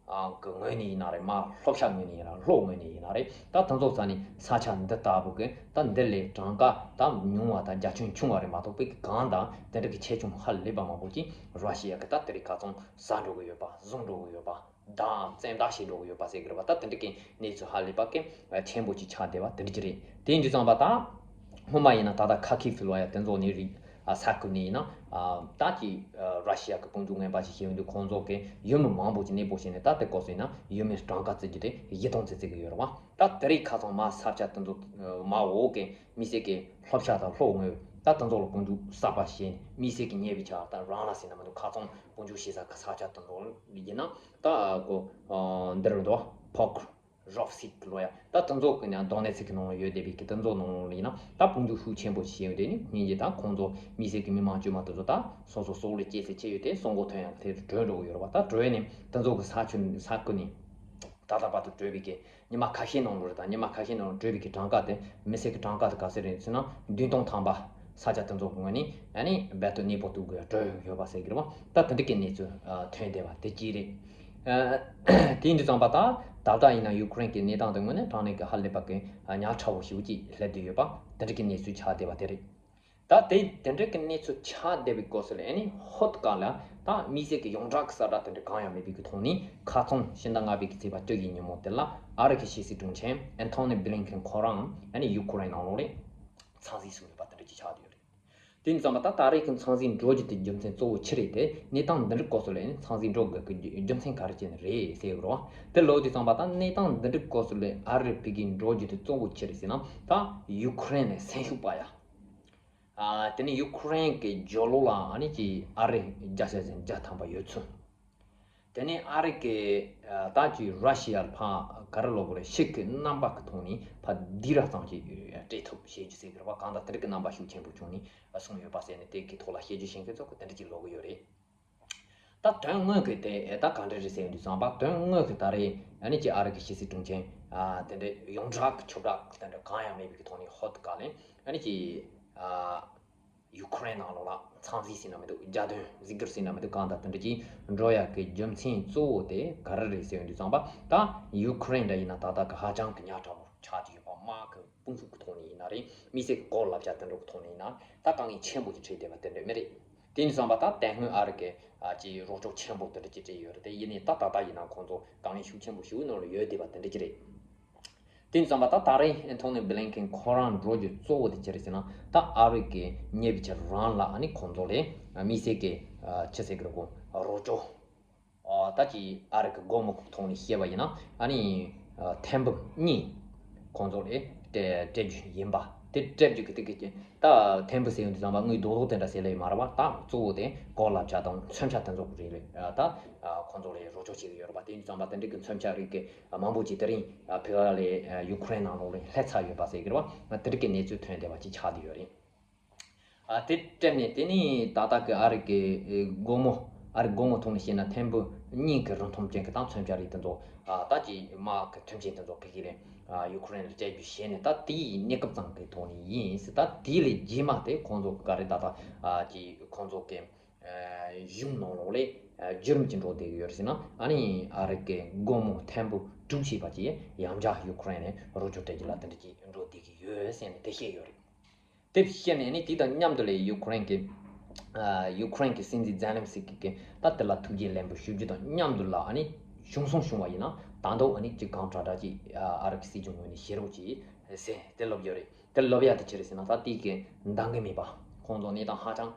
གི་ངོས་ནས་ཡིན་ན་རེད། མ་ལྷོ་ཤར་ངོས་ནས་ཡིན་ན་ལྷོ་ངོས་ནས་ཡིན་ན་རེད། ད་དེ་ཚོ་ས་ནས་ས་ཆ་འདི་ལྟ་བུ་གི་ད་འདི་ལས་གྲངས་ཀ་ད་ཉུང་བ་དང་རྒྱ་ཁྱོན་ཆུང་བ་རེད་མ་གཏོགས་པའི་གང་དང་དེ་འདྲ་གི་ཆེ་ཆུང་ཧ་ལས་པ་མང་པོ་ཅིག་ར་ཤི་ཡ་གི་ད་དེ་རིང་ཁ་སང་ཟ་འགྲོ་གི་ཡོད་པ་བཟུང་འགྲོ་གི་ཡོད་པ། བདག་བཙན་བདག་བྱེད་འགྲོ་གི་ཡོད་པ་ཟེར་གི་རེད་པ། ད་དེ་འདྲ་གི་གནས་ཚུལ་ཧ་ལས་པ་གི་ཆེན་པོ་ཅིག་ཆགས་བསྡད་པ་དེ་འདྲ་ཅིག་རེད། དེ་ཡིན་དུས་ཙང་པ་ད་སྔོན་མ་ཡིན་ན་ད་ལྟ་ཁ་ཁི་ཕི་ལོ་ཡ་དེ་ཚོ་ནས་རིགས་ས་ཁུལ་ནས་ཡིན་ན་ད་ཀྱི་ར་ཤི་ཡ་གི་དཔུང་འཇུག་ངན་པ་ཞིག་བྱེད་ཡོང་དུས་ཁོང་ཚོ་གི་ཡུལ་མི་མང་པོ་ཅིག་གནས་སྤོ་བྱས་ནས་ད་དེ་སྐབས་སུ་ཡིན་ན་ཡུལ་མི་གྲངས་ཀ་བརྩི་རྒྱུ་དེ་བཞི་སྟོང་ཙམ་བརྩི་གི་ཡོད་རེད་པ། ད་དེ་རིང་ཁ་སང་མ་ས་ཆ་དེ་ཚོ་མ་འོག་གི་མི་སེར་གི་ལྷོ་ཤར་དང་ལྷོ་ངོས་ད་དེ་ཚོ་ལ་དཔུང་འཇུག་གསར་པ་བྱས་ནས་མི་སེར་གི་ཉེ་བའི་ཆ་ད་རང་ལ་ཟེར་ན་མི་འདུག་ཁ་སང་དཔུང་འཇུག་བྱེད་ས་གི་ས་ཆ་དེ་ཚོ་ཡིན་ན་ད་གོ་འདིར་འདུག་ཕོག་རོབ་སིག་ལོ་ཡ་ད་དེ་ཚོ་གི་ནང་དོན་གནད་ཚིག་གི་ནང་ཡོད་བསྡད་པའི་གི་དེ་ཚོ་ནང་ལ་ཡིན་ན་ད་དཔུང་འཇུག་ཤུགས་ཆེན་པོ་བྱས་ཡོད་དེ་ནི་སྙིང་རྗེ་ད་ཁོང་ཚོ་མི་སེར་གི་མི་མང་དཀྱུས་མ་དེ་ཚོ་ད་སོ་སོ་སྲོག་ལ་སྐྱེས་ཚེ་ཆེ་ཡོད་དེ་སྲོག་མགོ་ཐོན་ཡང་དེ་བྲོས་འགྲོ་གི་ཡོད་རེད་པ། ད་བྲོས་ནས་དེ་ཚོ་གི་ས་ཆུ་ས་ཁུལ་ནས་ད་ལྟ་བར་དུ་བྲོས་པའི་གི་ཉི་མ་ཁ་ཤས་ནང་ལོ་རེད། ད་ཉི་མ་ཁ་ཤས་ནང་ལོ་བྲོས་པའི་གི་གྲངས་ཀ་དེ་མི་སེར་གི་གྲངས་ཀ་དེ་ག་ཚོད་རེད་ཟེར་ན་བདུན་སྟོང་ཐམ་པ་ ས་ཆ་དེ་ཚོ་གི་ངོས་ནས་ཨ་ནི་རྦད་དེ་གནས་སྤོ་ཏོག་ཙམ་སྤྲོད་ཡོང་ཡོད་པ་ཟེར་གི་རེད་བ། ད་དེ་འདྲ་གི་གནས་ཚུལ་ཐོན་བསྡད་པ་དེ་གཅིག་རེད། དེ་འདྲ་ཙམ་པ་ད་ད་ལྟ་ཡིན་ན་ཡུ་ཀེ་རེན་གྱི་གནས་སྟངས་དེ་ངོས་ནས་དྲང་གནས་ཀྱི་ཧ་ལས་པ་གི་ཉག་ཕྲ་བོ་ཞིག་ཅིག་སླེབས་བསྡད་ཡོད་པ་དེ་འདྲ་གི་གནས་ཚུལ་ཆགས་བསྡད་པ་དེ་རེད། ད་དེ་དེ་འདྲ་གི་གནས་ཚུལ་ཆགས་བསྡད་པའི་སྐབས་སུ་ལ་ཨ་ནི་ཧོད་ག་ལ་ད་དམིགས་བསལ་གྱི་ཡོངས་གྲགས་ཀྱི་གསལ་བསྒྲགས་དེ་འདྲ་གང་ཡང་མེད་པའི་གི་ཐོག་ནས་ཁ་སང་ཕྱི་ཟླ་ལྔ་པའི་གི་ཚེས་པ་བཅུ་བཞི་ཉིན་མོ་དེ་ལ་ཨ་རི་གི་ཕྱི་སྲིད་དྲུང་ཆེ་ཨན་ཐོ་ནི་བྷི་ལིན་ཁེན་ཁོ་རང་ཨ་ནི་ཡུ་ཀེ་རེན་ནང་ལོགས་ལ་འཚམས་གཟིགས་སུ་ཡོད་པ་དེ་འདྲ་ཅིག་ཆགས་བསྡད་ཡོད་རེད། དེ་ཡིན་ཙང་པ་ད་ད་རེས་ཀྱི་འཚམས་གཟིགས་འགྲོ་རྒྱུ་དེ་རྒྱུ་མཚན་གཙོ་བོ་ཅི་རེད་དེ། གནས་སྟངས་འདི་འདྲའི་སྐབས་སུ་ལ་ཨ་ནི་འཚམས་གཟིགས་འགྲོ་དགོས་ཀྱི་རྒྱུ་མཚན་ག་རེ་བྱས་ནས་རེད་ཟེར་གི་རེད་བ། དེ་ལབ་དུས་ཙམ་པ་ད་གནས་སྟངས་འདི་འདྲའི་སྐབས་སུ་ལ་ཨ་རི་ཕ་གིར་འགྲོ་རྒྱུ་དེ་གཙོ་བོ་ཅི་རེད་ཟེར་ན། ད་ཡུ་ཀེ་རེན་ནས་སེམས་ཤུགས་སྤར་ཡ། ཨ། དེ་ནས་ཡུ་ཀེ་རེན་གྱི་རྒྱབ་ལོགས་ལ་ཨ་ནི་ཅིག་ཨ་རི་བརྒྱ་ཆ་བཞི་བཅུ་ཐམ་པ་ཡོད་ཚུལ། དེ་ནས་ཨ་རི་གི་ཨ། ད་ཅིག་ར་ཤི་ཡར་ཕར་ག་རེ་ལབ་དགོས་རེད། ཤུགས་ཀྱི་རྣམ་པ་གི་ཐོག་ནས་ཕར་སྡུད་ར་ཙམ་ཅིག་སྤྲད་ཐུབ་བྱེད་རྒྱུ་ཟེར་གི་རེད་བ། གང་ལྟར་དེ་རིགས་ཀྱི་རྣམ་པ་ཤུགས་ཆེན་པོ་བྱུང་ནས་གསུངས་ཡོད་པ་ཟེར་ནས་དེ་གི་ཐོག་ལ་བཤད་རྒྱུ་བྱེད་མཁན་ཚོ་གི་དེ་འདྲ་ཅིག་ལབ་གི་ཡོད་རེད། ད་དོན་དངོས་ཀྱི་དེ་ད་ག་འདྲ་རེད་ཟེར་དུས་ཙམ་པ། དོན་དངོས་ཀྱི་ད་རེས་ཨ་ནི་ཅིག་ཨ་རི་གི་ཕྱི་སྲིད་དྲུང་ཆེ་ཨ། དེ་འདྲ་ཡོངས་གྲགས་ཀྱི་ཁྱབ་བསྒྲགས་དེ་འདྲ་གང་ཡང་མེད་པའི་གི་ཐོག་ནས་ཧོད་ག་ལ་ཨ་ནི་ཅིག་ཨ། ཡུ་ཀེ་རེན་ནང་ལོགས་ལ་འཚམས་གཟིགས་ཟེར་ན་མི་འདུག་རྒྱལ་དོན་གཟིགས་སྐོར་ཟེར་ན་མི་འདུག་གང་ལྟར་དེ་འདྲ་ཅིག་འགྲོ་ཡག་གི་རྒྱུ་མཚན་གཙོ་བོ་དེ་ག་རེ་རེད་ཟེར་དུས་ཙམ་པ། ད་ཡུ་ཀེ་རེན་འདྲ་ཡིན་ན་ད་ལྟ་གི་ཧ་ཅང་གི་ཉག་ཕྲ་བོ་ཆགས་ཀྱི་ཡོད་པ། དམག་གི་དཔུང་ཤུགས་ཀྱི་ཐོག་ནས་ཡིན་ན་རེད། མི་སེར་གྱི་གོ་ལ་རྒྱ་དེ་འདྲ་གི་ཐོག་ནས་ཡིན་ན་ད་དཀའ་ངལ་ཆེན་པོ་ཅིག་འཕྲད་བསྡད་པ་དེ་འདྲ་མི་རེད། དེ་ཡིན་ཙང་པ་ད་དེ་སྔོན་ཨ་རི་གི་ཨ་ཅིག་རོགས་སྐྱོར་ཆེན་པོ་དེ་འདྲ་ཅིག་སྤྲད་ཡོད་རེད་དེ། ཡིན་ནའི་ད་ད་ལྟ་ཡིན་ན་ཁོང་ཚོ་དཀའ་ངལ་ཤུགས་ཆེན་པོ་ཞིག་ནང་ལ་ཡོད་བསྡད་པ་དེ་འདྲ་ཅིག་རེད། དེ་ཡིན་ཙང་པ་ད་ད་རེས་ཨན་ཐོ་ནི་བྷི་ལིན་ཁེན་ཁོ་རང་འགྲོ་རྒྱུ་གཙོ་བོ་དེ་ཅི་རེད་ཟེར་ན། ད་ཨ་རི་གི་ཉེ་བའི་ཆར་རང་ལ་ཨ་ནི་ཁོང་ཚོ་ལས་དམིགས་བསལ་གྱི་ཨ་ཅི་ཟེར་གི་རེད་གོ། རོགས་སྐྱོར། ཨ། ད་ཅི་ཨ་རི་གི་སྒོར་མོ་ཐོག་ནས་བཤད་པ་ཡིན་ན་ཨ་ནི་ཨ་ཐེར་འབུམ་གཉིས་ཁོང་ཚོ་ལ་སྤྲད་སྤྲད་རྒྱུ་ཡིན་པ། དེ་སྤྲད་རྒྱུ་གི་དེ་གི་ད་ཐེར་འབུམ་ཟེར་ཡོང་དུས་ཙམ་པ་དངུལ་རྡོག་རྡོག་དེ་འདྲ་ཟེར་ལེ་མ་རེད་པ། ད་གཙོ་བོ་དེ་གོ་ལ་ཆ་དང་མཚོན་ཆ་དེ་ཚོ་གི་རིགས་ལ་ད་ཁོང་ཚོ་ལ་རོགས་སྐྱོར་བྱེད་ཀྱི་ཡོད་རེད་པ། དེ་ཡིན་ཙང་པ་དེ་འདྲ་གི་མཚོན་ཆ་རིགས་གི་མང་པོ་ཅིག་དེ་རིང་ཕི་ག་ལ་ཡུ་ཀེ་རེན་ནང་ལོགས་ལ་སླེབས་ཚར་ཡོད་པ་ཟེར་གི་རེད་པ། དེ་འདྲ་གི་གནས་ཚུལ་ཐོན་བསྡད་པ་ཅིག་ཆགས་བསྡད་ཡོད་རེད། ཨ། དེ་སྤྲད་ནས་དེ་ནས་ད་ལྟ་གི་ཨ་རི་གི་སྒོར་མོ་ཨ་རི་སྒོར་མོ་ཐོག་ནས་བཤད་ན་ཐེར་འབུམ་གཉིས་ཀྱི་རིན་ཐང་ཅན་གྱི་ད་མཚོན་ཆ་རིགས་དེ་ཚོ། ཨ། ད་ཅི་དམག་གི་མཐུན་རྐྱེན་དེ་ཚོ་ཕ་གི་ལ་ཨ་ཡུ་ཀེ་རེན་ལ་སྤྲད་རྒྱུ་བྱས་ནས་ད་དེའི་གནས་སྐབས་ཙམ་གྱི་ཐོག་ནས་ཡིན་ཟེར། ད་དེ་ལས་རྗེས་མ་དེ་ཁོང་ཚོ་ག་རེ་ད་ལྟ་ཨ་ཅི་ཁོང་ཚོ་གི་ཨ་གཞུང་ནང་ལོགས་ལ་ཨ་བརྒྱུད་རིམ་ཅིག་འགྲོ་བསྡད་ཀྱི་ཡོད་རེད་ཟེར་ན། ཨ་ནི་ཨ་རི་གི་སྒོར་མོ་ཐེར་འབུམ་དྲུག་ཅུ་བྱས་པ་ཅིག་ཡང་བསྐྱར་ཡུ་ཀེ་རེན་ལ་རོགས་སྐྱོར་སྤྲད་རྒྱུ་ལ་དེ་འདྲ་ཅིག་འགྲོ་བསྡད་ཀྱི་ཡོད་ཟེར་ནས་དེ་བཤད་ཡོད་རེད། དེ་བཤད་ནས་ནི་དེ་དང་མཉམ་དུ་ལས་ཡུ་ཀེ་རེན་གྱི་ཨ་ཡུ་ཀེ་རེན་གྱི་སྲིད་འཛིན་ཛེ་ལན་སི་ཀི་གིས་ད་དེ་ལ་ཐུགས་དགྱེས་ལན་པོ་ཞུ་རྒྱུ་དང་མཉམ་དུ་ལ་ཨ་ནི་གཞུང་སྲུང་བྱུང་བ་ཡིན་ན་ད་དུང་ཨ་ནི་ཅིག་གང་དྲག་དྲག་ཅིག་ཨ་རི་གི་སྲིད་གཞུང་ངོས་ནས་བྱེད་རོགས་ཅིག་ཟེར་དེ་ལབ་ཡོད་རེད། དེ་ལབ་ཡ་དེ་ཅི་རེད་ཟེར་ན། ད་དེ་གི་འདང་གི་མེད་པ། ཁོང་ཚོ་གནས་སྟངས་ཧ་ཅང་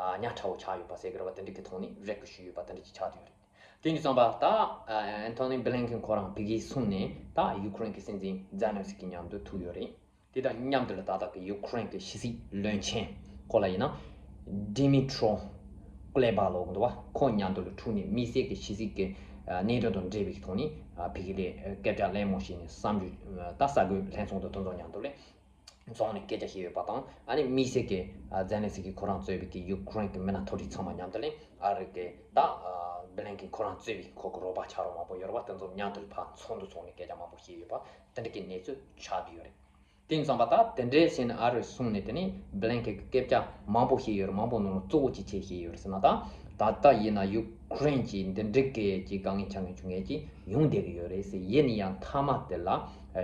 ཨ་ཉག་ཕྲ་བོ་ཆགས་ཡོད་པ་ཟེར་གི་རེད་པ། དེ་འདྲ་གི་ཐོག་ནས་རེ་སྐུལ་ཞུས་ཡོད་པ་དེ་འདྲ་ཅིག་ཆགས་བསྡད་ཡོད་རེད། དེ་ནས་བསམ་པ་ད་ཨ་ཨན་ཐོ་ནི་བྷི་ལིན་ཁེན་ཁོ་རང་ཕ་གིར་སོང་ནས་ད་ཡུ་ཀེ་རེན་གྱི་སྲིད་འཛིན་ཛེ་ལན་སི་ཀི་མཉམ་དུ་ཐུག་ཡོད་རེད། དེ་དང་མཉམ་དུ་ལ་ད་ལྟ་གི་ཡུ་ཀེ་རེན་གྱི་ཕྱི་སྲིད་བློན་ཆེན་ཁོ་ལ་ཡིན་ན་ཌི་མི་ཊྲོ་ཀུ་ལེ་བྷ་ལབ་ཀྱི་འདུག་བ། ཁོ་མཉམ་དུ་ལ་ཐུག་ནས་དམིགས་བསལ་གྱི་ཕྱི་སྲིད་ཀྱི་ཨ་གནད་དོན་དང་འབྲེལ་བའི་ཐོག་ནས་ཨ་ཕ་གི་ལ་སྐད་ཆ་གླེང་མོལ་བྱས་ནས་བསམ་ཚུལ་ད་གསར་འགོད་ལྷན་ཚོགས་དང་དེ་ཚོ་མཉམ་དུ་ལ་འཛོམས་ནས་སྐད་ཆ་བཤད་ཡོད་པ་དང་། ཨ་ནི་དམིགས་བསལ་གྱི་ཨ་ཛེ་ལན་སི་ཀི་ཁོ་རང་གཙོས་པའི་གི་ཡུ་ཀེ་རེན་གྱི་མི་སྣ་མཐོ་རིས་ཚང་མ་མཉམ་དུ་ལ་ཨ་རི་གི་ད་ཨ་བྷི་ལིན་ཁེན་ཁོ་རང་གཙོས་པའི་ཁོ་གི་རོགས་པ་ཆ་རོགས་མང་པོ་ཡོད་རེད་པ། དེ་ཚོ་མཉམ་དུ་ལ་ཕར་ཚོགས་འདུ་ཚོགས་ནས་སྐད་ཆ་མང་པོ་བཤད་ཡོད་པ་དེ་འདྲ་གི་གནས་ཚུལ་ཆགས་བསྡད་ཡོད་རེད། དེ་ཡིན་ཙང་པ་ད་དེ་འདྲའི་བྱས་ནས་ཨ་རི་སོང་ནས་དེ་ནས་བྷི་ལིན་ཁེན་གྱི་སྐད་ཆ་མང་པོ་བཤད་ཡོད་རེད། མང་པོ་ནང་ལ་གཙོ་བོ་ཅིག་ཆེ་བཤད་ཡོད་རེད་ཟེར་ན། ད་ད་ལྟ་ཡིན་ན་ཡུ་ཀེ་རེན་གྱི་འདི་འདྲའི་གི་ཅིག་དཀའ་ངལ་ཆ་ངལ་ཆུང་ངལ་ཅིག་ཡོང་བསྡད་ཀྱི་ཡོད་རེད་ཟེར། ཡིན་ན་ཡང་མཐའ་མ་དེ་ལ་ཨ་